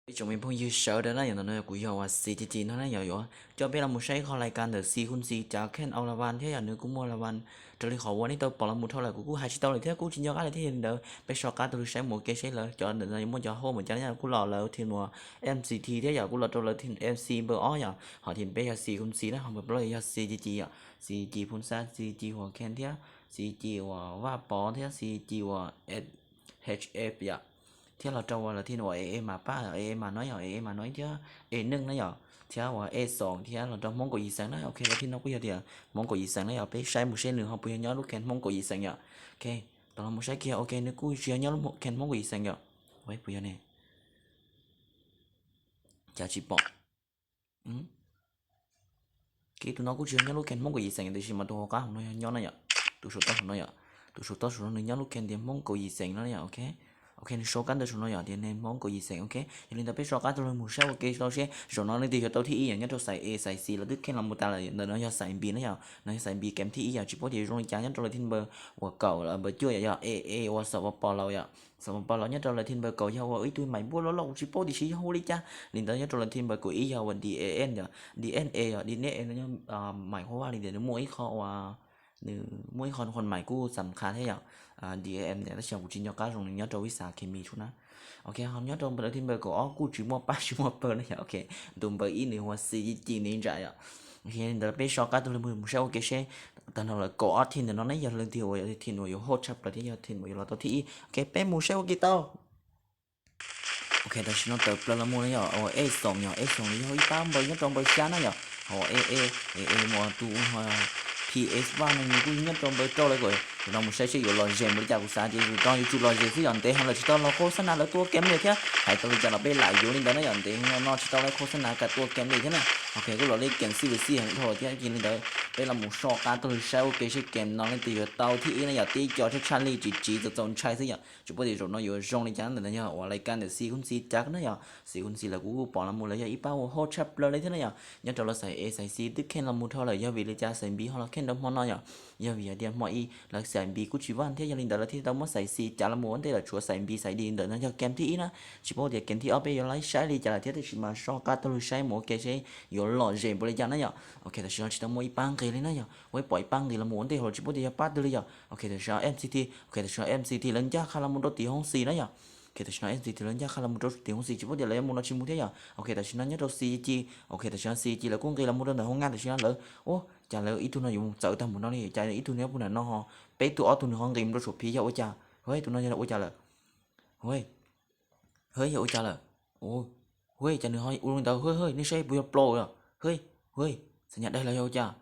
Ib tsoom me phooj ywg sawv daws na, yog ntawm no kuv yog uas Xi Ci Ci no na, yog yuav coj peb los mus saib ib qho lais kas ntawm Xi Khun Xi cov kheej au las vas thiab yog nws kuj muaj las vas raws li qhov uas nej tau pom los mus dhau lawm, kuv kuj hais tsis tau lawm thiab kuj tsis nco qab lawm thiab. Yog li ntawd peb so qab tuaj saib mus ua ke seb lawv cov ntawm no yuav muaj cov host mus cas na, yog kuj los lawv team uas M C T thiab yog kuj los rau lawv team M C npawb ob yog, ho team peb yog Xi Khun Xi na, ho npawb plaub yog Xi Ci Ci yom, Xi Ci Phun Xab, Xi Ci Huas Kheej thiab Xi Ci uas Vaj Pov thiab Xi Ci uas H F yom, thiab los rau uas lawv team uas E E Mas Paj, E E Mas Noib yom, E E Mas Noib thiab E Neej na yom, thiab uas E Xoom thiab los rau Hmoob Kaum Yim Xeem na. Ok, lawv team no kuj yog tias Hmoob Kaum Yim Xeem na yom, peb saib mus seb nws ho puas yog nyob lub kheej Hmoob Kaum Yim Xeem yom. Ok, tau los mus saib kiag. Ok, nws kuj tsis yog nyob lub kheej Hmoob Kaum Yim Xeem yom. Puas yog ne? Cas tsis pom. Kev tus no kuj tsis yog nyob lub kheej Hmoob Kaum Yim Xeem, tiam sis mas tus hauv qab hauv no yog nyob na yom. Tus saum toj saum no yom, tus saum toj saum no nws nyob lub kheej tias Hmoob Kaum Yim Xeem no yom. Ok, ok, nws sau kab ntawv saum no yom, tias nws Hmoob Kaum Yim Xeem. Ok, yog li ntawd peb so qab tuaj los mus saib ua ke tau seb zaum no leej twg yuav tau thib ib yom. Nyob rau xais A xais C lawv twb kheej los mus tas lawm, ntawm no yog xais B na yom, no yog xais B game thib ib yom. Tsis paub tias zoo li cas nyob rau lawv team npawb uas kaum, npawb cuaj yom, yog E E uas Xos Pos Pos Laus yom. Xos Pos Pos Laus nyob rau lawv team npawb kaum yog uas ib tug maim npuaj loj loj kuv tsis paub tiam sis yog hu li cas. Li ntawd nyob rau lawv team npawb kaum ib yog uas D A N yom, D N A yom, D N A yog maim qhuav vaj li ntawd nws muaj ib qho uas nws muaj ib qho qhov maim kuj xam kha thiab yom. D A N tab sis kuv tsis nco qab zoo nws nyob rau vij xav khe mis tshua na. Ok, ho nyob rau lawv team npawb kaum ob kuj tsis muaj pab tsis muaj pawg na yom. Ok, tus npawb ib nws hu ua Xi Ci Ci nws ntsa yom. Ok, li ntawd peb so qab tuaj los mus saib ua ke seb tag nrho lawv kaum ob team ntawm no ne yog leej twg uas yog team uas yuav host tshaj plaws thiab yog team uas yuav los tau thib ib. Ok, peb mus saib ua ke tau. Ok, tam sim no tawm plaws los mus na yom, uas E Xoom yom, E Xoom yog ib pab npawb nyob rau npawb xya na yom, ho E E, E E uas tus P S Vaj no nws kuj nyob rau npawb rau lawm. Zaum no mus saib seb yuav lom zem npaum li cas, kuv xav tias zaum no yuav tsum lom zem xwb yom, ntev heev lawm tsis tau los khos xab nas lawv tua kem li thiab, hais tau li cas los peb lam yuav li ntawd na yom, ntev heev no tsis tau lawv khos xab nas kam tua kem li thiab na. Ok, kuj los li kem xib vwm xij heev dhau thiab, yog li ntawd peb los mus so qab tuaj los saib ua ke seb kem no leej twg yuav tau thib ib na yom, tib co tshaj tshaj li tsis tsiv txaus txaus ntshai xwb yom. Tsis paub tias zaum no yuav zoo li cas ntawm no yog uas lais kas ntawm Xi Khun Xi cov na yom. Xi Khun Xi lawv kuj pom los mus lawv yog ib pab ua host tshaj plaws li thiab na yom. Nyob rau lawv xais A xais C twb kheej los mus dhau lawm, yog vim li cas xais B ho los kheej rau hmo no yom. Yog vim hais tias hmo ib lawv xais B kuj tsis vaj thiab, yog li ntawd lawv thiaj tau muab xais C cav los mus ua ntej lawm, tshuav xais B xais D ntawm no yog kem thib ib na. Tsis paub tias kem thib ob peb yuav los saib li cas lawm thiab, tiam sis mas so qab tuaj los saib mus ua ke seb yuav lom zem npaum li cas na yom. Ok, tam sim no tsis tau muaj ib pab nqis li na yom, ua ib pom ib pab nqis los mus ua ntej hauv tsis paub tias yog pab twg li yom. Ok, tam sim no M C T, ok, tam sim no M C T lawv ncaj qha los mus rau tim hoob xis na yom. Ok, tam sim no M C T lawv ncaj qha los mus rau tim hoob xis, tsis paub tias lawv yuav mus no tsis mus thiab yom. Ok, tam sim no nyob rau Xi Ci, ok, tam sim no Xi Ci lawv kuj nqis los mus rau ntawm hoob nab, tam sim no lawv, ua cas lawv ib tug no yuav mus txawv tag npaum no li, cas ib tug no puag nram no ho peb tug ob tug nws ho nqis mus rau saum phiv yog ua cas? Hwb, tus no yog ua cas lawm? Hwb, hwb, yog ua cas lawm? Hwb, cas nws ho ua li ntawd? Hwb, hwb, nej saib puas yog plaub lawm? Hwb, hwb, xam nyas daig los yog ua cas?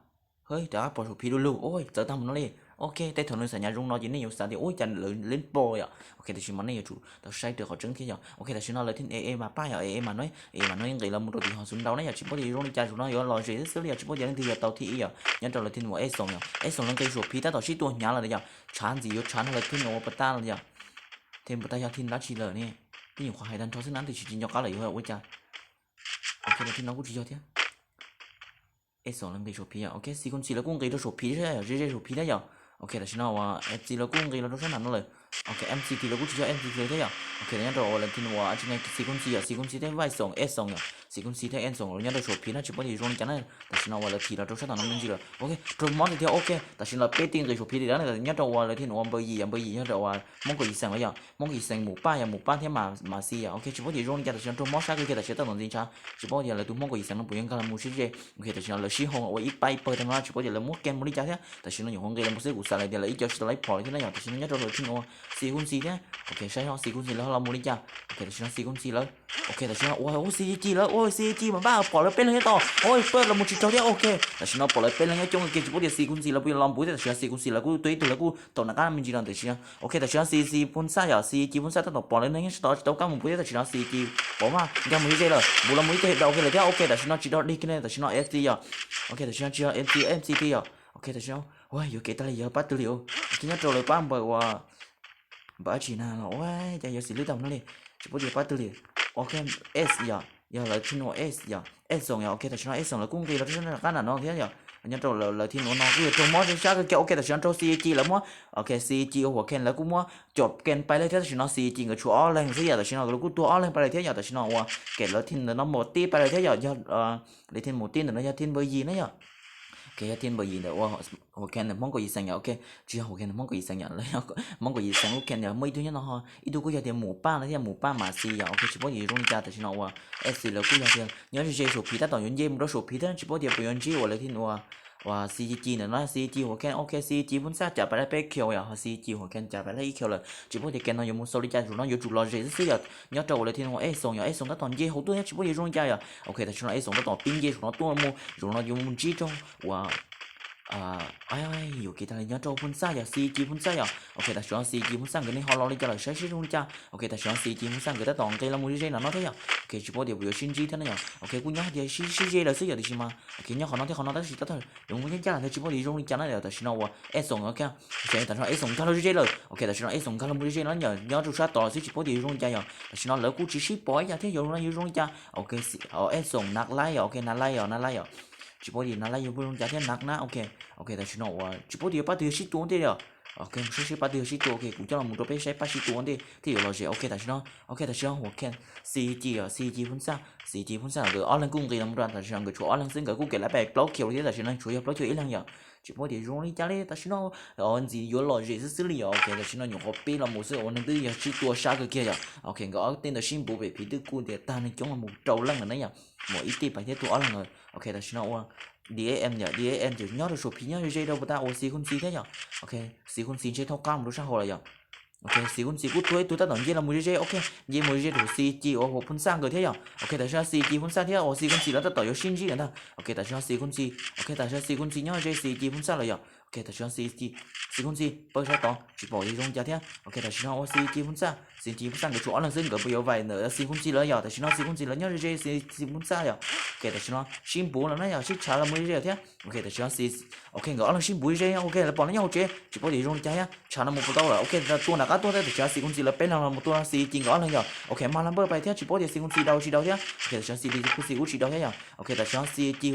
Hwb, rov qab pom saum phiv du lug, ua txawv tag npaum no li. Ok, tej thaum nws xam nyas zoo no ces nej yuav xav tias ua cas lawv leb plaub yom. Ok, tam sim no nej yuav tsum tau saib raws qhov tseeb thiab yom. Ok, tam sim no lawv thiaj E E mas pab yom, E E mas no, E E mas no nqis los mus rau tim hoob xus ntau na yom, tsis paub tias zoo li cas, zaum no yuav lom zem xwb xwb li yom, tsis paub tias leej twg yuav tau thib ib yom. Nyob rau lawv thiaj ua E Xoom yom, E Xoom lawv nqis saum phiv tab tom sib tua hnyav lawm yom, tshav ntxim yuav tshav no lawv thiaj ua pas tag lawm yom. Thiaj pas tag yog thiaj dab tsi lawm ne, twb nyuam qhuav hais tag nrho xwb na, twb tsis tsis nco qab lawm yuav ua cas. Ok, lawv thiaj no kuj tsis yog thiab. E Xoom lawv nqis saum phiv yom, ok, Xi Khun Xi lawv kuj nqis rau saum phiv thiab yom, ze ze saum phiv thiab yom. Ok, tam sim no uas F C lawv kuj nqis los rau sab nram no lawm. Ok, M C T lawv kuj tsis yog M C T lawv thiab yom. Ok, lawv nyob rau uas lawv thiaj ua tsis ne, Xi Khun Xi yom, Xi Khun Xi thiab Vaj Xoom, E Xoom yom, Xi Khun Xi thiab E Xoom lawv nyob rau saum phiv na, tsis paub tias zoo li cas na. Tam sim no uas lawv thim los rau sab tom no me ntsis lawm. Ok, raug mob tiag tiag. Ok, tam sim no peb tij nqis saum phiv li dab nyob rau uas lawv thiaj ua npawb yim yom, npawb yim nyob rau uas Hmoob Kaum Yim Xeem los yom, Hmoob Kaum Yim Xeem mus paj yom, mus paj thiab mas mas xi yom. Ok, tsis paub tias zoo li cas, tam sim no raug mob sab kawg kiag, tam sim no tawm ntxim ntshav, tsis paub tias lawv tus Hmoob Kaum Yim Xeem no puas yuav nkag los mus sib ze. Ok, tam sim no lawv sib hoo ua ib pab ib pawg tag no, tsis paub tias lawv muab kem mus li cas thiab. Tam sim no nyuam qhuav nqis los mus xwb, kuv xav lawm tias lawv ib co tsis tau lawv phom li thiab na yom. Tam sim no nyob rau lawv thiaj ua Xi Khun Xi thiab. Ok, saib ho Xi Khun Xi lawv ho los mus li cas. Ok, tam sim no Xi Khun Xi lawv, ok, tam sim no ua ua Xi Ci lawv, ua Xi Ci mas npaj pom lawv peb leeg thiab tau. Ua pawg los mus tsis raug thiab. Ok, tam sim no pom lawv peb leeg nyob coob kawg kiag, tsis paub tias Xi Khun Xi lawv puas yuav los npuv thiab. Tam sim no Xi Khun Xi lawv kuj tua ib tug lawv kuj tau nram qab me ntsis no. Tam sim no, ok, tam sim no Xi Ci Phun Xaj yom, Xi Ci Phun Xaj tab tom pom lawv neeg nyob sab tod tsis tau kab mus npuv thiab. Tam sim no Xi Ci pom mas nkag mus ze ze lawm, npuv los mus ib teg daus kiag lawm thiab. Ok, tam sim no tsis dog dig kiag ne, tam sim no F C yom. Ok, tam sim no tsis yog F C, M C T yom. Ok, tam sim no ua yuav kev tag li yog pab twg li. Ok, nyob rau lawv pab npawb uas npawb dab tsi na los ua cas yuav xim lwb tag no li, tsis paub tias pab twg li. Ok, S yom, yog lawv thiaj ua S yom, S Xoom yom. Ok, tam sim no S Xoom lawv kuj nqis los rau sab nram qab nram no thiab yom. Nyob rau lawv team no kuj yog raug mob sab kawg kiag. Ok, tam sim no rau C G lawv muab, ok, C G ua huam kheej lawv kuj muab cov kheej pais lawm thiab. Tam sim no C G nkawd tshuav ob leeg xwb yom, tam sim no nkawd kuj tua ob leeg pais lawm thiab yom. Tam sim no ua ke lawv team ntawm no mus tib pais lawm thiab yom, yog lawv team mus tib ntawm no yog team npawg yim na yom. Ok, yog team npawg yim ntawm ua huam kheej ntawm Hmoob Kaum Yim Xeem yom. Ok, tsis yog huam kheej ntawm Hmoob Kaum Yim Xeem yom, lawv yog Hmoob Kaum Yim Xeem lub kheej yom. Muaj ib tug nyob no, ib tug kuj yog tias Mus Paj no thiab, Mus Paj Mas Xis yom. Ok, tsis paub tias zoo li cas, tam sim no ua F C lawv kuj yog tias nyob ze ze saum phiv tab tom yuav nce mus rau saum phiv thiab, tsis paub tias puas yuav ntsib ua lawv team ua, ua C G ntawm no, C G huam kheej. Ok, C G Phub Ntxaj cas pais lawm peb kill yom, ho C G huam kheej cas pais lawm ib kill lawm, tsis paub tias game no yuav mus xaus li cas, zaum no yuav tsum lom zem xwb xwb yom. Nyob rau ua lawv team ua Ej Xoom yom, Ej Xoom tab tom nce hauv tuaj thiab, tsis paub tias zoo li cas yom. Ok, tam sim no Ej Xoom tab tom pib nce saum no tuaj mus, zaum no yuav mus ntsib rau ua yuam kev tag li nyob rau Phub Ntxaj yom, C G Phub Ntxaj yom. Ok, tam sim no C G Phub Ntxaj nkawd nej ho los li cas lawm, saib seb zoo li cas. Ok, tam sim no C G Phub Ntxaj nkawd tab tom nqis los mus ze ze no no thiab yom. Ok, tsis paub tias puas yuav sib ntsib thiab na yom. Ok, kuj nyob tias sib sib ze lawm xwb yom, tiam sis mas ok nyob qhov no thiab qhov no tab sis tab tom yuav mus ncaj ncaj lawm thiab, tsis paub tias zoo li cas na yom. Tam sim no ua Ej Xoom, tam sim no Ej Xoom nkag los ze ze lawm. Ok, tam sim no Ej Xoom nkag los mus ze ze no yom, nyob rau sab tod xwb, tsis paub tias zoo li cas yom. Tam sim no lawv kuj tsis sib pom ib yam thiab, yuav zoo li cas. Ok, Ej Xoom Nav Laib yom, ok Nav Laib yom, Nav Laib yom. Tsis paub tias Nav Laib yuav zoo li cas thiab, Nav na. Ok, ok, tam sim no ua tsis paub tias yuav pab twg yog sib tua ua ntej yom. Ok, mus saib seb pab twg yog sib tua. Ok, kuv coj los mus rau peb saib pab sib tua ua ntej thiab yuav lom zem. Ok, tam sim no, ok, tam sim no huam kheej C G yom, C G Phub Ntxaj, C G Phub Ntxaj nkawd ob leeg kuj nqis los mus rau, tam sim no nkawd tshuav ob leeg xwb, nkawd kuj kev lawv pais plaub kill thiab, tam sim no tshuav yog plaub kill ib leeg yom. Tsis paub tias zoo li cas li, tam sim no ntxiv yuav lom zem xwb xwb li yom. Ok, tam sim no nyuam qhuav pib los mus xwb ua neeg twb yog sib tua sab kawg kiag yom. Ok, nkawd ob tej ntawd sib npuv pem phiv twb kuj tias tag neeg coob los mus rau leej lawm na yom. Mus ib tij pais thiab tua ob leeg lawm. Ok, tam sim no ua D A M yom, D A M ces nyob rau saum phiv nyob ze ze rau puas tas ua Xis Khun Xis thiab yom. Ok, Xis Khun Xis ntshe thaub qab mus rau sab hauv lawm yom. Ok, Xis Khun Xis kuj tua ib tug tab tom nce los mus ze ze. Ok, nce mus ze ze rau Xis Ci uas Phub Ntxaj nkawd thiab yom. Ok, tam sim no Xis Ci Phub Ntxaj thiab uas Xis Khun Xis lawv tab tom yuav sib ntsib lawm ntag. Ok, tam sim no Xis Khun Xis, ok, tam sim no Xis Khun Xis nyob ze Xis Ci Phub Ntxaj lawm yom. Ok, tam sim no Xis Ci, Xis Khun Xis pawg sab tod tsis pom yuav zoo li cas thiab. Ok, tam sim no ua Xis Ci Phub Ntxaj, Xis Ci Phub Ntxaj nkawd tshuav ob leeg xwb, nkawd puas yuav vaim ntawm Xis Khun Xis lawm yom. Tam sim no Xis Khun Xis lawv nyob ze Xis Ci Phub Ntxaj yom. Ok, tam sim no sib npuv lawm na yom, sib tshav los mus ze ze thiab. Ok, tam sim no Xis, ok, nkawd ob leeg sib npuv ze, ok, lawv pom lawv nyob hauv tsev tsis paub tias zoo li cas thiab, tshav no mus puas tau lawm. Ok, tua nram qab tuaj thiab, tam sim no Xis Khun Xis lawv peb leeg los mus tua Xis Ci nkawd ob leeg yom. Ok, mag lab npawj pais thiab tsis paub tias Xis Khun Xis dau tsis dau thiab. Ok, tam sim no Xis Ci Khun Xis kuj tsis dau thiab yom. Ok, tam sim no Xis Ci,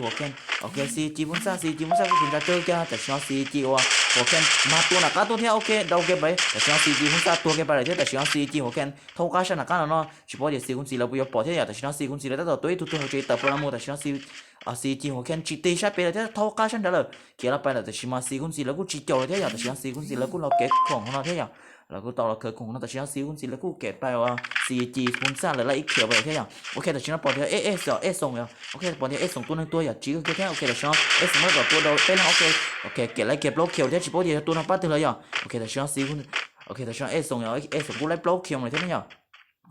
ok, Xis Ci Phub Ntxaj, Xis Ci Phub Ntxaj kuj tsis ntsa tsawg kiag, tam sim no Xis Ci uas, ok, mag tua nram qab tuaj thiab, ok, dau kiag pais, tam sim no Xis Ci Phub Ntxaj tuag kiag pais lawm thiab, tam sim no Xis Ci, ok, thaub qab sab nram qab no no tsis paub tias Xis Khun Xis lawv puas yuav pom thiab yom. Tam sim no Xis Khun Xis lawv tab tom tua ib tug twg hauv tsev tawm plaws los mus, tam sim no Xis Ci, ok, tsis tig sab pem lawm thiab, thaub qab sab nrad lawm, khiav los pais lawm. Tam sim no Xis Khun Xis lawv kuj tsis caum lawm thiab yom, tam sim no Xis Khun Xis lawv kuj los kev khoom hauv no thiab yom. Lawv kuj tau los khaws khoom no, tam sim no Xis Khun Xis lawv kuj kev pais uas Xis Ci Phub Ntxaj lawv laj ib khiav pais thiab yom. Ok, tam sim no pom tias Ej Ej Xoom, Ej Xoom yom, ok, pom tias Ej Xoom tua neeg tuag yom, tsiv kawg kiag thiab. Ok, tam sim no Ej Xoom tab tom tua dau peb leeg, ok, ok, kev lawv kiag plaub khiav thiab tsis paub tias yog tua nrog pab twg lawm yom. Ok, tam sim no Xis, ok, tam sim no Ej Xoom yom, Ej Xoom kuj lawv plaub khiav mus lawm thiab ne yom.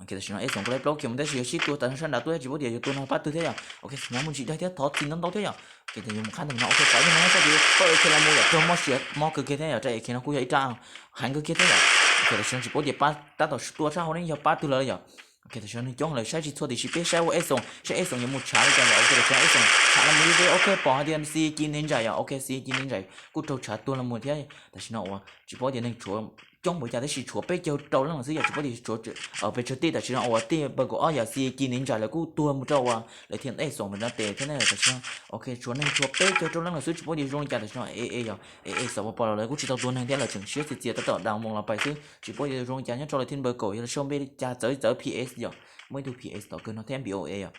Ok, tam sim no Ej Xoom kuj lawv plaub khiav mus tab sis yog sib tua tag nrho sab nrad tuaj thiab tsis paub tias yuav tua nrog pab twg thiab yom. Ok, hnyav mus ntsis dawg thiab thov txim ntau ntau thiab yom. Ok, tas yuav mus qab ntawm no, ok, pab ej khiav los mus yom, rau mob siav mob kawg kiag thiab yom, rau ej khiav no kuj yog ib rab heev kawg kiag thiab yom. Ok, tam sim no tsis paub tias pab tab tom tua sab hauv ne yog pab twg lawm yom. Ok, tam sim no neeg coob lawm saib tsis txhua tiam sis peb saib ua Ej Xoom, saib Ej Xoom yuav mus tshav li cas yom. Ok, tam sim no Ej Xoom tshav los mus ze ze, ok, pom hais tias Xis Ci Nev Ntsais yom, ok, Xis Ci Nev Ntsais kuj raug tshav tuag los mus thiab. Tam sim no uas tsis paub tias neeg tshuav coob npaum cas tab sis tshuav peb caug rau leej lawm xwb yom, tsis paub tias tshuav pes tsawg tij. Tam sim no uas tij npawg kaum ob yom, Xis Ci Nev Ntsais lawv kuj tuag mus rau uas lawv thiaj Ej Xoom ntawm no tes thiab ne. Tam sim no, ok, tshuav neeg tshuav peb caug rau leej lawm xwb tsis paub tias zoo li cas. Tam sim no E E yom, E E xov pos pos los lawv kuj tsis tau tua neeg thiab, lawv tseem siab txias txias tab tom down voos los pais xwb tsis paub tias zoo li cas. Nyob rau lawv thiaj npawg kaum yog lawv sau npe li cas txawv txawv P S yom, muaj ib tug P S tom kawg no thiab B O A yom.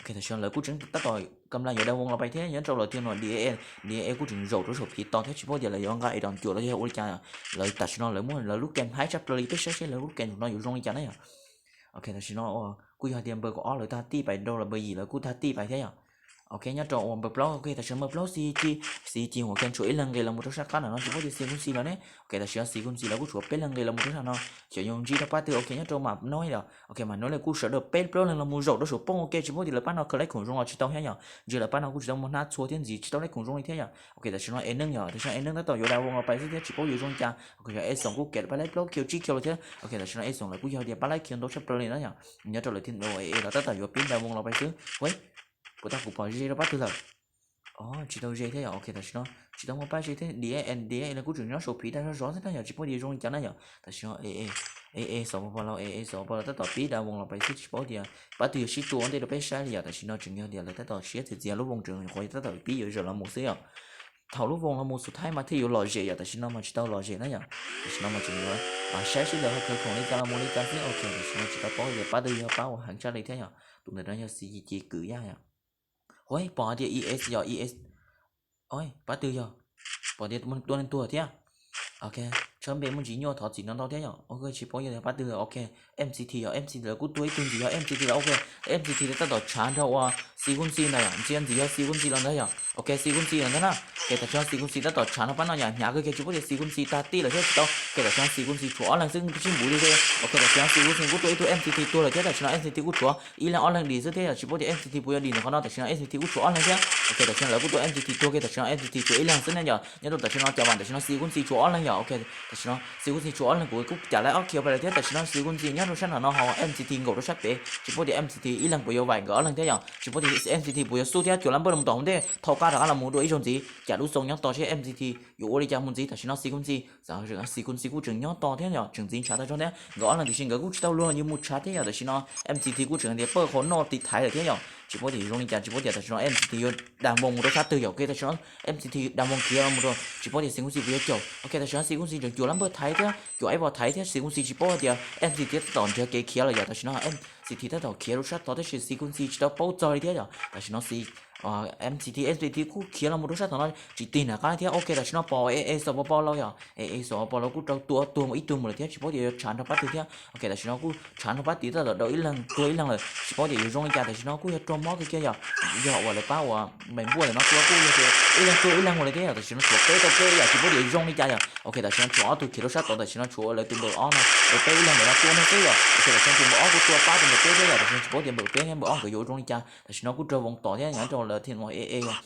Ok, tam sim no lawv kuj tseem tab tom kam laj yuav down voos los pais thiab. Nyob rau lawv thiaj no D A, D A kuj tseem zaum rau saum phiv tos thiab tsis paub tias lawv yuav nqa es down cuam los yog ua li cas. Lawv tam sim no lawv muab lawv lub game haib tshaj plaws li, peb saib seb lawv lub game no yuav zoo li cas na yom. Ok, tam sim no kuj yog tias npawg kaum ob lawv tag tij pais rau los npawg yim lawv kuj tag tij pais thiab yom. Ok, nyob rau uas npawg plaub, ok, tam sim no npawg plaub Xis Ci, Xis Ci uas kheej tshuav ib leeg nqis los mus rau sab qab no no tsis paub tias Xis Khun Xis lawm ne. Ok, tam sim no Xis Khun Xis lawv kuj tshuav peb leeg nqis los mus rau sab no, xyov yuav ntsib rau pab twg. Ok, nyob rau Mam Noib yom, ok, Mam Noib lawv kuj sawv daws peb plaub leeg los mus zaum rau saum poob. Ok, tsis paub tias lawv pab no khaws laib khoom zoo los tsis tau thiab yom, ntshe lawv pab no kuj tsis tau muaj hnab txhua thiab ntxiv tsis tau laib khoom zoo li thiab yom. Ok, tam sim no E Neeb yom, tam sim no E Neeb tab tom yuav down voos los pais xwb thiab tsis paub yuav zoo li cas. Ok, E Xoom kuj kev pab laib plaub khiav tsib khiav lawm thiab. Ok, tam sim no E Xoom lawv kuj yog tias pab laib khiav ntau tshaj plaws li na yom. Nyob rau lawv thiaj E E los tab tom yuav pib down voos los pais xwb. Ua, puas tau kuv pom ze rau pab twg lawm? Tsis tau ze thiab yom. Ok, tam sim no tsis tau muaj pab ze thiab, D A N D A lawv kuj tseem nyob saum phiv tag zog zog thiab na yom, tsis paub tias zoo li cas na yom. Tam sim no E E, E E xov pos pos los, E E xov pos pos los tab tom pib down voos los pais xwb tsis paub tias pab twg yuav sib tua ua ntej rau peb saib li yom. Tam sim no tseem yog tias lawv tab tom siab txias txias lub voos tseem nyuam qhuav tab tom pib yuav zaum los mus xwb yom. thaum lub voos los mus xus thaib mas thiaj yuav lom zem yom, tam sim no mas tsis tau lom zem na yom. Tam sim no mas tseem yuav saib seb lawv ho khawv khoom li cas los mus li cas xwb. Ok, tam sim no tsis tau paub tias pab twg yog pab uas heev tshaj li thiab yom. Tus ntawm no yog C G G kwv yaj yom. Ua pom hais tias E S yog E S, pab twg yog, pom tias tuaj neeg tuag thiab. Ok, tshawb npe muaj ntsis nyuaj thov txim no ntau thiab yom. Ok, tsis paub yog pab twg. Ok, M C T yog M C T lawv kuj tua ib tug ntxiv yog M C T lawm. Ok, M C T tab tom tshav nrog ua Sequence ntawd yom, ntxim ntxim yog Sequence lawm ntag yom. Ok, Sequence lawm ntag na. Ok, tam sim no Sequence tab tom tshav no pab no yom, hnyav kawg kiag tsis paub tias Sequence tag tij lawm thiab tsis tau. Ok, tam sim no Sequence tshuav ob leeg xwb sib npuv li. Ok, tam sim no Sequence kuj tua ib tug M C T tuag lawm thiab tam sim no M C T kuj tshuav ib leeg ob leeg dim xwb thiab yom, tsis paub tias M C T puas yuav dim ntawm qhov no. Tam sim no M C T kuj tshuav ob leeg thiab. Ok, tam sim no lawv kuj tua M C T tuag, ok, tam sim no M C T tshuav ib leeg xwb ne yom. Nyob rau tam sim no cov vam tam sim no Sequence tshuav ob leeg yom. Ok, tam sim no Sequence tshuav ob leeg kuv kuj cam lawv ob kiv pais lawm thiab. Tam sim no Sequence nyob rau sab nram no ho M C T nkaum rau sab pem, tsis paub tias M C T ib leeg puas yuav vaim nkawd ob leeg thiab yom, tsis paub tias M C T puas yuav xub thiab cuam lab npawj los mus tom hauv ntej thauj qab rov qab los mus dua ib zaug ntxiv, cam lub xoo nyob tos seb M C T yuav ua li cas mus ntxiv. Tam sim no Sequence, Sequence kuj tseem nyob tos thiab yom, tseem ntxiv ntshav tag zog thiab. Nkawd ob leeg tiam sis nkawd kuj tsis tau luag yuav mus tshav thiab yom. Tam sim no M C T kuj tseem tias pawj qhov noj tiv thaiv lawm thiab yom, tsis paub tias yuav zoo li cas, tsis paub tias tam sim no M C T yuav dag npoo mus rau sab twg yom. Ok, tam sim no M C T dag npoo khiav los mus rau, tsis paub tias Sequence puas yuav caum. Ok, tam sim no Sequence tseem cuam lab npawj thaiv thiab, cuam ib vos thaiv thiab, Sequence tsis paub hais tias M C T tab tom nrhiav kev khiav lawm yom. Tam sim no M C T tab tom khiav rau sab tod tab sis Sequence tsis tau paub txog li thiab yom. Tam sim no M C T, M C T kuj khiav los mus rau sab tod no tsis tig nram qab thiab. Ok, tam sim no pom AA xos pos pos los yom, AA xos pos pos los kuj rau tua tuag mus ib tug mus lawm thiab, tsis paub tias yuav tshav nrog pab twg thiab. Ok, tam sim no kuj tshav nrog pab twg tab tom dau ib leeg tuag ib leeg lawm, tsis paub tias yuav zoo li cas. Tam sim no kuj yog raug mob kawg kiag yom, yog uas lawv pab uas npais npuaj ntawm no tua kuj yog tias ib leeg tuag ib leeg mus lawm thiab yom. Tam sim no tshuav peb rau peb yam tsis paub tias yuav zoo li cas yom. Ok, tam sim no tshuav ob tug khiav rau sab tod, tam sim no tshuav lawv tus npawb ob no, peb ib leeg ntawm no tua neeg xwb yom. Ok, tam sim no tus npawb ob kuj tua pab tus npawb peb thiab yom. Tam sim no tsis paub tias npawb peb thiab npawb ob nkawd yuav zoo li cas. Tam sim no kuj raug voos tom thiab nyob rau lawv thiaj ua AA yom.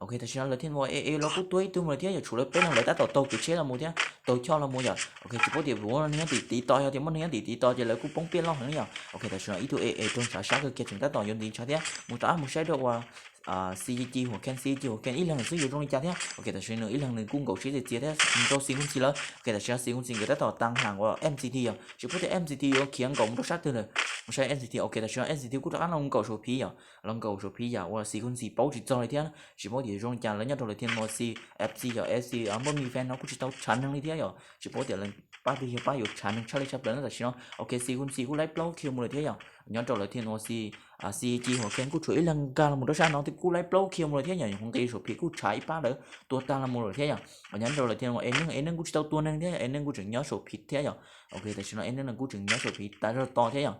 Ok, tam sim no lawv thiaj ua AA los kuj tua ib tug mus lawm thiab yom, tshuav lawv peb leeg lawv tab tom taug kev tsheb los mus thiab taug choj los mus yom. Ok, tsis paub tias muaj neeg nyob tim tiv tos, yog tias muaj neeg nyob tim tiv tos ces lawv kuj poob piaj loj heev yom. Ok, tam sim no ib tug AA raug ntshav sab kawg kiag tseem tab tom yuav ntxiv ntshav thiab mus rov qab mus saib rau uas CG Huas Kheej, CG Huas Kheej ib leeg xwb yuav zoo li cas thiab. Ok, tam sim no nws ib leeg nws kuj nkaum siab txias txias thiab mus rau Sequence lawm. Ok, tam sim no Sequence nkawd tab tom tas ham uas MCT yom, tsis paub tias MCT yuav khiav nkaum mus rau sab twg lawm. Mus saib MCT, ok, tam sim no MCT kuj rov qab los nkaum saum phiv yom, los nkaum saum phiv yam uas Sequence paub tsis txog li thiab, tsis paub tias zoo li cas. Lawv nyob rau lawv thiaj ua si, FC yom, FC npawb mi fan no kuj tsis tau tshav neeg li thiab yom, tsis paub tias lawv pab twg yog pab yuav tshav neeg tshaj li tshaj plaws na tam sim no. Ok, Sequence kuj laib plaub kiag mus lawm thiab yom, nyob rau lawv thiaj ua si, CG Huas Kheej kuj tshuav ib leeg nkag los mus rau sab no kuj laib plaub kiag mus lawm thiab yom, nqis saum phiv kuj tshav ib pab lawm, tua tag los mus lawm thiab yom. Nyob rau lawv thiaj ua A Neej, A Neej kuj tsis tau tua neeg thiab, A Neej kuj tseem nyob saum phiv thiab yom. Ok, tam sim no A Neej no kuj tseem nyob saum phiv tas zog to thiab yom.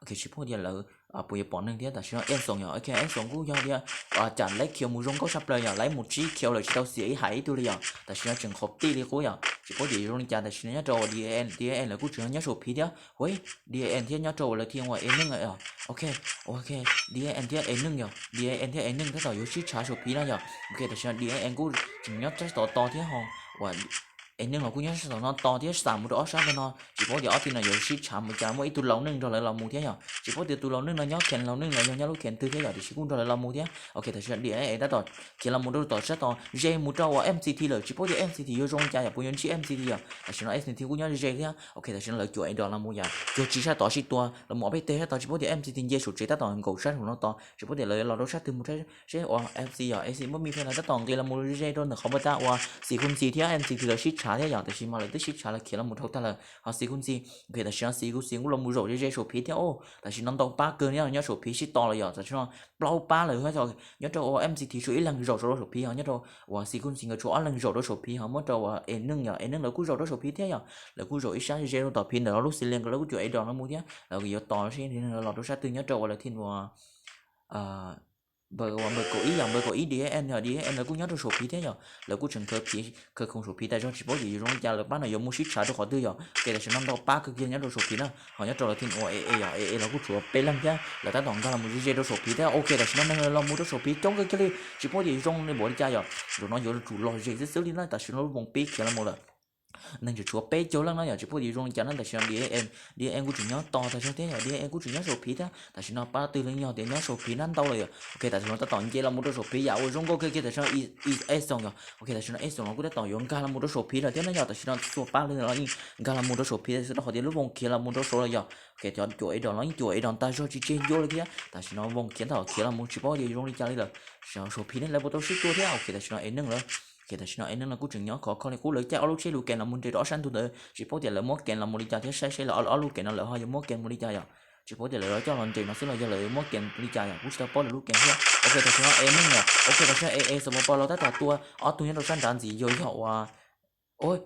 Ok, tsis paub tias lawv puas yuav pom neeg thiab. Tam sim no Ej Xoom yom, ok, Ej Xoom kuj yog tias cas laib khiav mus zoo nkauj tshaj plaws yom, laib mus tsib khiav lawm tsis tau xiam ib hais ib tug li yom. Tam sim no tseem qhov tij li qub yom, tsis paub tias yuav zoo li cas. Tam sim no nyob rau DAN, DAN lawv kuj tseem nyob saum phiv thiab, hu, DAN thiab nyob rau uas lawv thiaj ua A Neej yom. Ok, ok, DAN thiab A Neej yom, DAN thiab A Neej tab tom yuav sib tshav saum phiv no yom. Ok, tam sim no DAN kuj tseem nyob sab tod to thiab ho, uas A Neej los kuj nyob sab tod no to thiab xam mus rau ob sab ntawd no, tsis paub tias ob tug no yuav sib tshav mus cas, muaj ib tug laus neej nrog lawv los mus thiab yom. Tsis paub tias tus laus neej no nyob kheem laus neej los yog nyob lub kheem twg thiab yom, tiam sis kuj nrog lawv los mus thiab. Ok, tam sim no DAN tab tom khiav los mus rau tom sab tod ze mus rau uas MCT lawm, tsis paub tias MCT yuav zoo li cas yom, puas yuav ntsib MCT yom. Tam sim no MCT kuj nyob ze thiab. Ok, tam sim no lawv cuam A Dog los mus yom, cuag tsis sab tod sib tua los mus ob peb teg sab tod, tsis paub tias MCT nce saum tsev tab tom nkaum sab saum no tod, tsis paub tias lawv los rau sab twg mus seb uas FC yom, FC npawb mi fan lawv tab tom nqis los mus ze rau ntawm qhov npawb tab uas Sequence thiab MCT lawv sib tshav thiab yom. Tam sim no lawv twb sib tshav lawv khiav los mus dhau tag lawm ho Sequence. Ok, tam sim no Sequence kuj los mus zaum ze ze saum phiv thiab. Tam sim no ntau pab kawg nyob saum phiv sib tos lawm yom, tam sim no plaub pab lawm. Nyob rau uas MCT tshuav ib leeg zaum rau saum phiv ho nyob rau uas Sequence nkawd tshuav ob leeg zaum rau saum phiv ho muab rau uas A Neej yom, A Neej lawv kuj zaum rau saum phiv thiab yom. Lawv kuj zaum ib sab ze rau tom phiv ntawm lub xi lees nkawd lawv kuj cuam A Dog los mus thiab, lawv kuj yuav tos seb lawv los rau sab twg. Nyob rau uas lawv thiaj ua npawb, uas npawb kaum ib yom, npawb kaum ib DAN yom, DAN lawv kuj nyob rau saum phiv thiab yom, lawv kuj tseem khaws khoom saum phiv tas zog, tsis paub tias yuav zoo li cas, lawv pab no yuav mus sib tshav rau qhov twg yom. Ok, tam sim no ntau pab kawg kiag nyob rau saum phiv na, ho nyob rau lawv thiaj ua AA yom, AA los kuj tshuav peb leeg thiab, lawv tab tom nkag los mus ze ze rau saum phiv thiab. Ok, tam sim no neeg los mus rau saum phiv coob kawg kiag li, tsis paub tias zoo li npaum li cas yom. Zaum no yuav tsum lom zem xwb xwb li na, tam sim no lub voos pib khiav los mus lawm. neeg tseem tshuav peb caug leej no yom, tsis paub tias zoo li cas na. Tam sim no D N A, D N A kuj tseem nyob tos tag zog thiab yom, D N A kuj tseem nyob saum phiv thiab. Tam sim no pab twg los yog tias nyob saum phiv nab ntau lawm yom. Ok, tam sim no tab tom nce los mus rau saum phiv yam uas zoo nkauj kawg kiag tam sim no Ixoos yom. Ok, tam sim no Ixoos los kuj tab tom yuav nkag los mus rau saum phiv lawm thiab na yom. Tam sim no txhua pab los yeej nkag los mus rau saum phiv xwb rau qhov tias lub voos khiav los mus rau saud lawm yom. Ok, cov cuam A dog los yeej cuam A dog tag zog tsis tseg ncua li thiab. Tam sim no voos khiav tab tom khiav los mus tsis paub tias zoo li cas li lawm. Saum phiv ne lawv puas tau sib tua thiab. Ok, tam sim no A neej lawm. Ok, tam sim no A neej no kuj tseem nyob khov kho li qub, lawv caij ob lub tsheb lub kees los mus nres rau ob sab ntug ntawd, tsis paub tias lawv muab kees los mus li cas thiab, saib seb lawv ob lub kees no lawv ho yuav muab kees mus li cas yom. Tsis paub tias lawv coj los nres no xwb los yog lawv yuav muab kees mus li cas yom, kuj tsis tau paub lawv lub kees thiab. Ok, tam sim no A neej yom. Ok, tam sim no A A xov pos pos los tab tom tua ob tug nyob rau sab nrad ntxiv yog, yog ua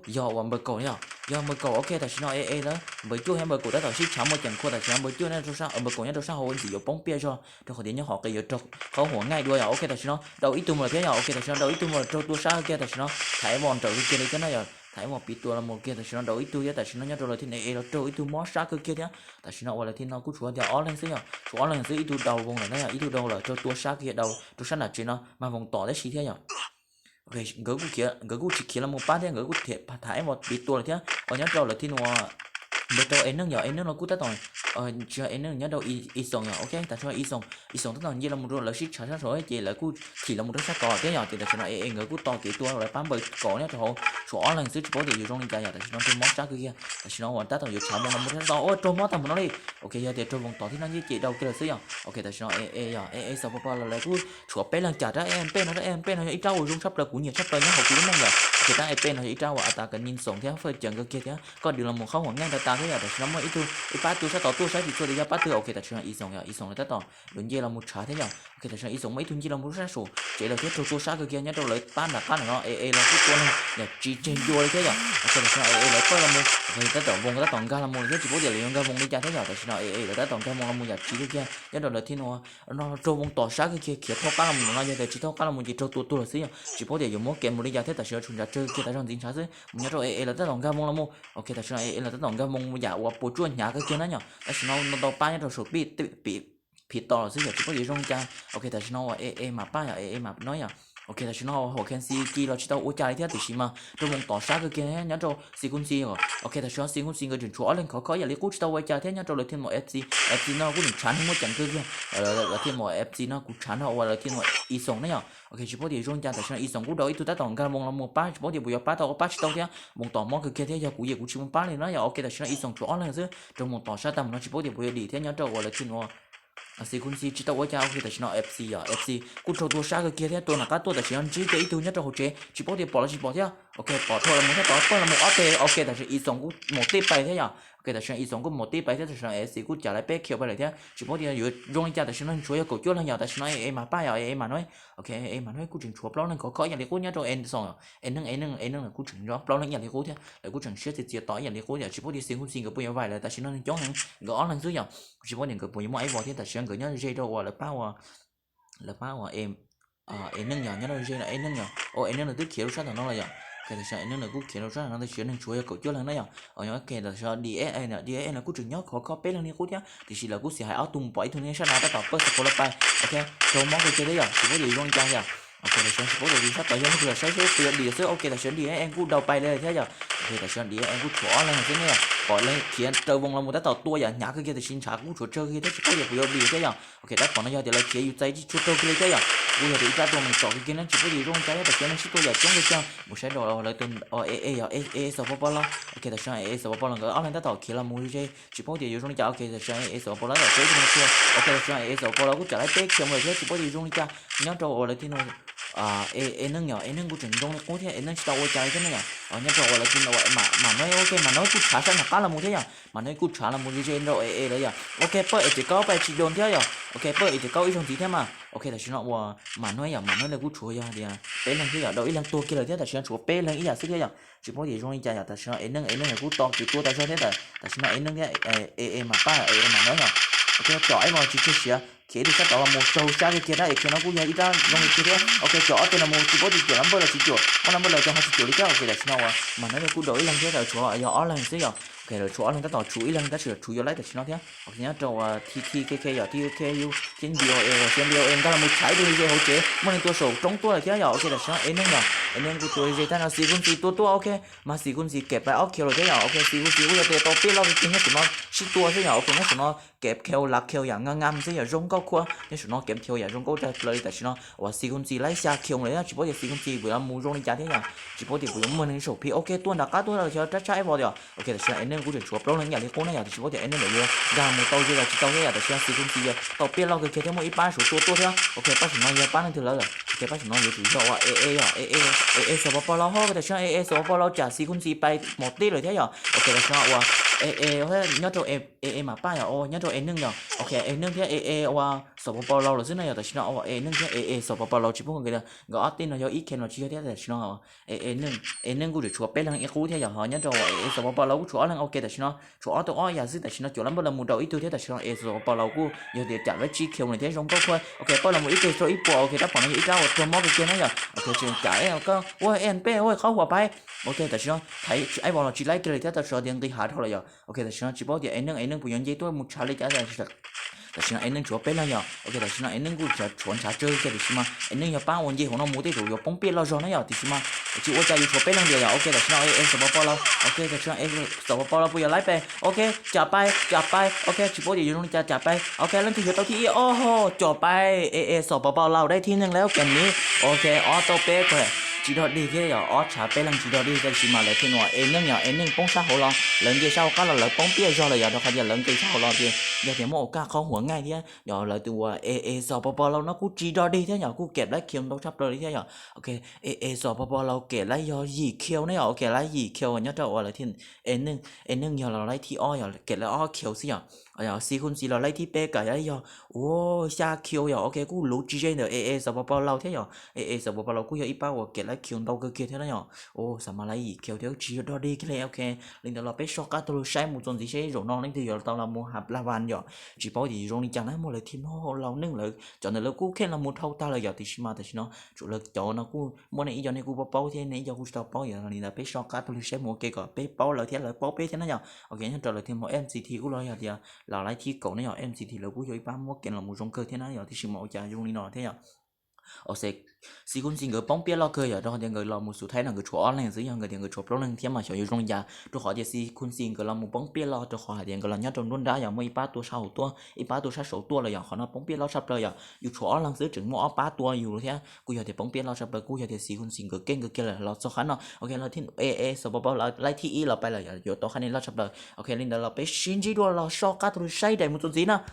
yog uas npawg kaum yom, yog npawg kaum. Ok, tam sim no A A lawv npawg cuaj thiab npawg kaum tab tom sib tshav muaj ceem khua. Tam sim no npawg cuaj nyob rau sab, npawg kaum nyob rau sab hauv ntxim yuav poob piaj zog rau qhov tias nyob hauv qis yuav raug qhov huam ngaij dua yom. Ok, tam sim no daus ib tug mus lawm thiab yom. Ok, tam sim no daus ib tug mus lawm raug tua sab kawg kiag. Tam sim no thaum A vos nrawm kawg kiag li thiab na yom, thaum A vos piv tua los mus kiag. Tam sim no daus ib tug thiab, tam sim no nyob rau lawv thiab A A los raug ib tug mob sab kawg kiag thiab. Tam sim no uas lawv thiab no kuj tshuav tias ob leeg xwb yom, tshuav ob leeg xwb, ib tug daus voos lawm na yom, ib tug daus lawm raug tua sab kawg kiag, daus rau sab nram tsev no mas voos tom tab sis thiab yom. Nkawd kuj tsis khiav los mus pab thiab, nkawd kuj tham A vos piv tua lawm thiab. Nyob rau lawv thiab no npawg rau A neej yom, A neej los kuj tab tom, tsis yog A neej, nyob rau Ixoos yom. Ok, tam sim no Ixoos, Ixoos tab tom nce los mus rau lawv sib tshav sab saud ces lawv kuj thim los mus rau sab tod thiab yom. Ces tam sim no A A nkawd kuj tos kev tua lawv pab npawg kaum nyob rau hauv, tshuav ob leeg xwb tsis paub tias yuav zoo li cas yom. Tam sim no raug mob sab kawg kiag, tam sim no uas tab tom yuav tshav mus los mus rau sab tod, ua raug mob tag mus no li. Ok, yog tias raug voos tom thiab no yeej cem daus kiag lawm xwb yom. Ok, tam sim no A A yom, A A xov pos pos los lawv kuj tshuav peb leeg cas rab M P no, rab M P no yog ib rab uas zoo tshaj plaws, kuv nyiam tshaj plaws nyob hauv kuv lub neej yom. Ok, rab M P no yog ib rab uas a tas kas nis xoom thiab faj cees kawg kiag thiab, koj dhia los mus qhov huam ngaij ntau tas thiab yom. Tam sim no muaj ib tug ib pab tua sab tod tuaj saib tsis txhua tias yog pab twg. Ok, tam sim no Ixoos yom, Ixoos lawv tab tom yuav nce los mus tshav thiab yom. Ok, tam sim no Ixoos muaj ib tug nce los mus rau sab saum tsev lawm thiab, raug tua sab kawg kiag. Nyob rau lawv pab nram qab no A A los kuj tua neeg yam tsis tseg ncua li thiab yom. Ok, tam sim no A A lawv pab los mus, tab tom voos tab tom nkag los mus lawm thiab, tsis paub tias lawv yuav nkag voos li cas thiab yom. Tam sim no A A lawv tab tom nkag voos los mus yam tsis kawg kiag. Nyob rau lawv thiab no no raug voos tom sab kawg kiag, khiav thaub qab los mus no, yog tias tsis thaub qab los mus ces raug tua tuag lawm xwb yom. Tsis paub tias yuav muab kev mus li cas thiab, tam sim no tshuav ntshav tsawg kiag tas zog ntxiv ntshav xwb. Mus nyob rau A A lawv tab tom nkag voos los mus. Ok, tam sim no A A lawv tab tom nkag voos yam uas puas tsuaj hnyav kawg kiag na yom. Tam sim no ntau ntau pab nyob rau saum pij phiv tos lawm xwb yom, tsis paub tias zoo li cas. Ok, tam sim no uas A A mas pab yom, A A mas no yom. Ok, tam sim no uas hauv K N C G los tsis tau ua cas li thiab, tiam sis mas raug voos tom sab kawg kiag nyob rau Xi Kun Xi. Ok, tam sim no Xi Kun Xi nkawd tseem tshuav ob leeg khov kho ib yam li qub tsis tau ua cas thiab. Nyob rau lawv thiab no F C, F C no kuj tseem tshav neeg muaj ceem kawg kiag. Lawv thiab no F C no kuv tshav no uas lawv thiab no Ixoos na yom. Ok, tsis paub tias zoo li cas, tam sim no Ixoos kuj daus ib tug tab tom nkag voos los mus pab, tsis paub tias puas yuav pab tau, pab tsis tau thiab. Voos tom mob kawg kiag thiab, yog kuv ces kuv tsis mus pab li na yom. Ok, tam sim no Ixoos tshuav ob leeg xwb, raug voos tom sab tag mus no tsis paub tias puas yuav dim thiab. Nyob rau uas lawv thiab no Xi Kun Xi tsis tau ua cas. Ok, tam sim no F C yom, F C kuj raug tua sab kawg kiag thiab, tua nram qab tuaj, tam sim no ntsib kiag ib tug nyob rau hauv tsev, tsis paub tias pom los tsis pom thiab. Ok, pom dhau los mus thiab, pom pawg los mus ob teg. Ok, tam sim no Ixoos kuj mus tib pais thiab yom. Ok, tam sim no Ixoos kuj mus tib pais thiab, tam sim no F C kuj cam lawv peb khiav pais lawm thiab, tsis paub tias yuav zoo li cas. Tam sim no tshuav yog kaum cuaj leeg yom, tam sim no A A mas pab yom, A A mas no. Ok, A A mas no kuj tseem tshuav plaub leeg khov kho ib yam li qub nyob rau Ixoos, A neej, A neej, A neej lawv kuj tseem tshuav plaub leeg ib yam li qub thiab, lawv kuj tseem siab txias txias tos ib yam li qub yom, tsis paub tias Xi Kun Xi nkawd puas yuav vaim lawm. Tam sim no neeg coob heev, nkawd ob leeg xwb yom, tsis paub tias nkawd puas yuav muaj ib vos thiab. Tam sim no nkawd nyob ze rau uas lawv pab uas lawv pab uas A neej yom, nyob rau ze no A neej yom, o A neej lawv twb khiav rau sab tom no lawm yom. Ok, tam sim no A neej lawv kuj khiav rau sab tom no, tam sim no neeg tshuav yog kaum cuaj leeg na yom. Ok, tam sim no D S A, D S A lawv kuj tseem nyob khov kho peb leeg li qub thiab, tiam sis lawv kuj xiam hais ob tug mus pom ib tug nyob sab nrad tab tom pawg xav kaus los pais. Ok, raug mob kawg kiag thiab yom, tsis paub tias zoo li cas yom. Ok, tam sim no tsis paub tias sab tod yog leej twg los saib seb puas yuav dim xwb. Ok, tam sim no D S A kuj daus pais li thiab yom. Ok, tam sim no D S A kuj tshuav ob leeg xwb ne yom, pom leej khiav raws voos los mus tab tom tua yam hnyav kawg kiag, tiam sis ntshav kuj tshuav tsawg kawg kiag thiab, tsis paub tias puas yuav dim thiab yom. Ok, tab tom no yog tias lawv khiav yus txais tsis tshua raug kawg li thiab yom, kuj yog tias ib rab tua mus tom kawg kiag ne, tsis paub tias zoo li cas thiab. Tam sim no neeg sib tua yam coob kawg kiag, mus saib rau lawv tus A A yom, A A xov pos pos los. Ok, tam sim no A A xov pos pos los nkawd ob leeg tab tom khiav los mus ze, tsis paub tias yuav zoo li cas. Ok, tam sim no A A xov pos pos los tab tom khiav ib tug no tuag. Ok, tam sim no A A xov pos pos los kuj cam lawv peb khiav mus lawm thiab, tsis paub tias yuav zoo li cas. Nyob rau uas lawv thiab no A neej yom, A neej kuj tseem zoo li qub thiab, A neej tsis tau ua cas li thiab ne yom. Nyob rau uas lawv thiab no mam no, ok, mam no kuj tshav sab nram qab los mus thiab yom, mam no kuj tshav los mus ze ze rau A A lawv yom. Ok, pawg A tsis kaub pab tsis doos thiab yom. Ok, pawg A tsis kaub ib zaug ntxiv thiab mas. Ok, tam sim no uas mam no yom, mam no lawv kuj tshuav yog tias peb leeg thiab yom, daus ib leeg tuag kiag lawm thiab, tam sim no tshuav peb leeg ib yam xwb thiab yom. Tsis paub tias zoo li cas yom, tam sim no A neej, A neej lawv kuj tos kev tua tas zog thiab, tam sim no A neej thiab A A mas pab A A mam no yom. Ok, tsom ib vos tsis tseg siav, khiav ib tug sab tod los mus raug sab kiag kiag tab es khiav no kuj yog ib rab zoo li kiag thiab. Ok, cuam ob teg no mus tsis paub tias cuam lab npawj los tsis cuam, ob lab npawj los cov ho tsis cuam li thiab. Ok, tam sim no uas mas no yog kuj daus ib leeg thiab, tshuav yog ob leeg xwb yom. Ok, lawv tshuav ob leeg tab tom tshuav ib leeg tab sis tshuav yuav laib tam sim no thiab. Ok, nyob rau uas T K K yom, T K K U thiab N B O A, N B O A nkag los mus tshav ib tug ze hauv tsev muaj neeg tua saum roob tuaj lawm thiab yom. Ok, tam sim no Eneej yom, Eneej kuj tua ze tab no Xi Khun Txi tua tuaj. Ok, mas Xi Khun Txi kev pais ob kill lawm thiab yom. Ok, Xi Khun Txi kuj yog tias tau peb loj kiag nyob saum no sib tua xwb yom. Ok, nyob saum no kev kill lag kill yam ngam ngam xwb yom, zoo nkauj khuab nyob saum no, kev kill yam zoo nkauj tshaj plaws li. Tam sim no uas Xi Khun Txi laib xya kill lawm thiab tsis paub tias Xi Khun Txi puas yuav mus zoo li cas thiab yom, tsis paub tias puas yuav muaj neeg saum phim. Ok, tuaj nram qab tuaj los xyov rab tshab ib vos yom. Ok, tam sim no Eneej kuj tseem tshuav plaub leeg ib yam li qub na yom, tiam sis paub tias Eneej lawv yuav nkag mus tau ze los tsis tau thiab yom. Tam sim no Xi Khun Txi yog tau peb loj kiag kiag thiab muaj ib pab saum tua tuaj thiab. Ok, pab saum no yog pab leej twg lawm? Ok, pab saum no yuav tsum yog uas AA yom, AA, AA Xos Pos Pos Laus hos. Tam sim no AA Xos Pos Pos Laus tsam Xi Khun Txi pais mos tij lawm thiab yom. Ok, tam sim no uas AA nyob rau AA mas pab yom, nyob rau Eneej yom. Ok, Eneej thiab AA uas Xos Pos Pos Laus lawm xwb na yom. Tam sim no uas Eneej thiab AA Xos Pos Pos Laus tsis paub nkawd nkawd ob tij no yog ib khe los tsis yog thiab. Tam sim no Eneej, Eneej kuj tseem tshuav peb leeg ib qub thiab yom, ho nyob rau uas AA Xos Pos Pos Laus kuj tshuav ob leeg. Ok, tam sim no tshuav ob tug ob yam xwb. Tam sim no cuam lab npawj los mus daus ib tug thiab. Tam sim no AA Xos Pos Pos Laus kuj yog tias tsam lawv tsib kill lawm thiab zoo nkauj khuab. Ok, pawg los mus ib teg rau ib puas. Ok, tab pom no yog ib rab uas raug mob kawg kiag na yom. Ok, tseem tsam ua peb ua qhob huam pais. Ok, tam sim no thaiv ib vos los tsis laib kiag li thiab, tam sim no tias nqis hav dhau lawm yom. Ok, tam sim no tsis paub tias Eneej, Eneej puas yuav nce tuaj mus tshav li cas. Tam sim no Eneej tshuav peb leeg yom. Ok, tam sim no Eneej kuj tshuav ntshav tsawg kiag tiam sis mas Eneej yog pab uas nce hauv no mus tej zaum yuav poob piaj loj zog na yom. Tiam sis mas tsis ua cas, yuav tshuav peb leeg tiag yom. Ok, tam sim no AA Xos Pos Pos Laus, ok, tam sim no AA Xos Pos Pos Laus puas yuav laib pais? Ok, tsam pais, tsam pais. Ok, tsis paub tias yuav zoo li cas, tsam pais. Ok, leej twg yuav tau thib ib? Oho, tsam pais, AA Xos Pos Pos Laus dai thib neeg lawm. Ok, nws, ok, ob tau peb pawg tsis dog dig thiab yom, ob tshav peb leeg tsis dog dig, tiam sis mas lawv thiaj nua Eneej yom, Eneej poob sab hauv los lawv nce sab hauv qab los lawv poob piaj zog lawm yom, rau qhov tias lawv nce sab hauv los tias yog tias muaj ua kaj qhob huam ngaij thiab yom. Lawv tus uas AA Xos Pos Pos Laus no kuj tsis dog dig thiab yom, kuj kem laib kill ntau tshaj plaws li thiab yom. Ok, AA Xos Pos Pos Laus kem laib yog yim kill ne yom. Ok, laib yim kill nyob rau uas lawv thiaj, Eneej, Eneej yog los laib thib ob yom, kem laib ob kill xwb yom. Xi Khun Txi los laib thib peb, kam laib yog ua xya kill yom. Ok, kuj luv tsis ze ntawm AA Xos Pos Pos Laus thiab yom. AA Xos Pos Pos Laus kuj yog ib pab uas kem laib kill ntau kawg kiag thiab na yom. Ua xam mas laib yim kill thiab tsis yog dog dig kiag li. Ok, li ntawd los peb soj qab taug lug saib mus txuas ntxiv seb zaum no leej twg yuav tau los mus hav plas vas yom. Tsis paub tias zoo li cas na, muaj lawv thiaj noj laus neej lawv cov ntawd lawv kuj kheej los mus dhau tag lawm yom. Tiam sis mas tam sim no tsuas lawv cov no kuj muaj nej ib co nej kuj paub paub thiab, nej ib co kuj tsis tau paub yom. Li ntawd peb soj qab taug lug saib mus ua ke kom peb paub lawv thiab lawv paub peb thiab na yom. Ok, nyob rau lawv thiaj mus MCT kuj los yog tias los laib thib kaum na yom. MCT lawv kuj yog ib pab muab kem los mus zoo kawg thiab na yom, tiam sis mas ua cas zoo li no thiab yom. Xi Khun Txi nkawd poob piaj loj kawg yom, rau qhov tias nkawd los mus xub thaib no nkawd tshuav ob leeg xwb, yog nkawd tias nkawd tshuav plaub leeg thiab mas xyov yuav zoo li cas, rau qhov tias Xi Khun Txi nkawd los mus poob piaj loj rau qhov hais tias nkawd los nyob rau nruab nrab yom, muaj ib pab tua sab hauv tuaj, ib pab tua sab saud tuaj lawm yom. Qhov no poob piaj loj tshaj plaws yom, yus tshuav ob leeg xwb tseem muaj ob pab tua yus thiab, kuj yog tias poob piaj loj tshaj plaws, kuj yog tias Xi Khun Txi nkawd keej kawg kiag lawm. Los txog qhab no, ok, lawv thiaj AA Xos Pos Pos laib thib ib los pais lawm yom, yuav tau qhab nej loj tshaj plaws. Ok, li ntawd los peb sib ntsib dua los soj qab taug lug saib daim mus txuas ntxiv na.